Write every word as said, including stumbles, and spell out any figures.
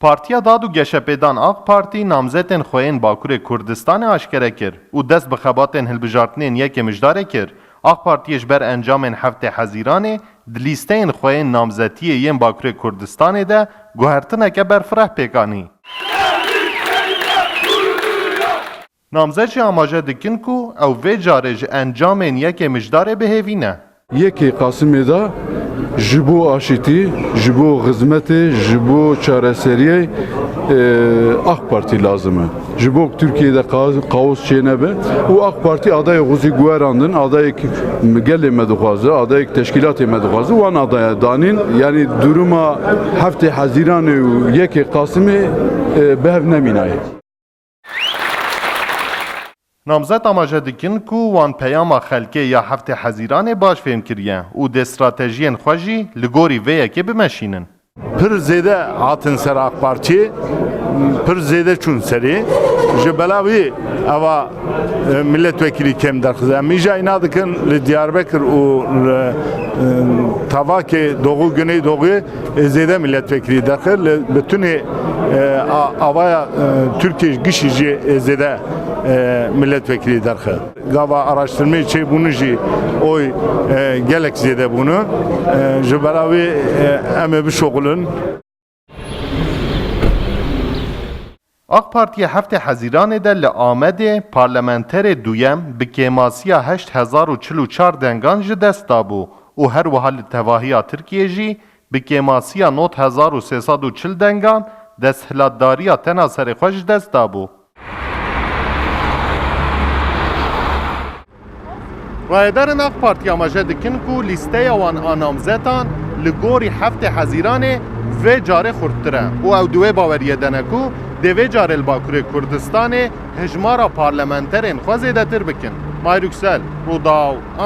Partiya Dad û Geşepêdan AK Partî namzetên xwe yên Bakurê Kurdistanê aşkere kir û dest bi xebatên hilbijartinên Yekê Mijdarê kir. AK Partiyê ji ber encamên heftê Hezîranê di lîsteyên xwe yên namzetiyê yên Bakurê Kurdistanê de guhertineke berfireh pêk anî. Namzet jî amaje dikin ku ew vê carê ji encamên Yekê Mijdarê bi hêvî ne. Yekê Qasimê de ji bo aşîtî, ji bo xizmetê, ji bo çareseriyê, e, AK Partî lazim e. Ji bo Tirkiyê de ka-, kaos çênebe û AK Partî adayê xwe zî guherandin, adayek gelê me dixwaze, adayek teşkîlatê me dixwaze, wan adaya danîn. Yanî duruma heftê Hezîranê û yekê Qasimê, e, bi hev nemînaye. Namzet amaje dikin ku wan peyama xelkê ya heftê Hezîranê baş fêm kiriye û dê stratejiyên xwe jî li gorî vê yekê bimeşînin. Pir zêde hatin ser AK Partiyê, pir zêde çûn serê. Ji bela wî eva, e, milletvekilî kêm derxize. Em îja îna dikin li Diyarbekir û li, e, Tavakê Doğu, Güneydoğu, e, zêde milletvekilî derxir. Li, bi tunê, e, a-, avaya, e, Tirkiyê gişî jî, e, zêde, e, milletvekilî derxir. Gava araştirmeyê çêbûne jî oy, e, gelek zêde bûne. E, ji bera wê, e, em ê bişoxulin. AK Partiyê heftê Hezîranê de li Amedê parlamenterê duyem bi kêmasiya heşt hezar û çil û çar dengan ji dest dabû û her wiha li tevahiya Tirkiyê jî bi kêmasiya nod hezar û sê sed û çil dengan desthilatdariya tena serê xwe ji dest dabû. Rayedarên AK Partî amaje dikin ku lîsteya wan a namzetan li gorî heftê Hezîranê vê carê xurttir e û ew di wê baweriyê de ne ku dê vê carê li Bakurê Kurdistanê hejmara parlamenterên xwe zêdetir bikin. Mahir Yüksel, Rûdaw.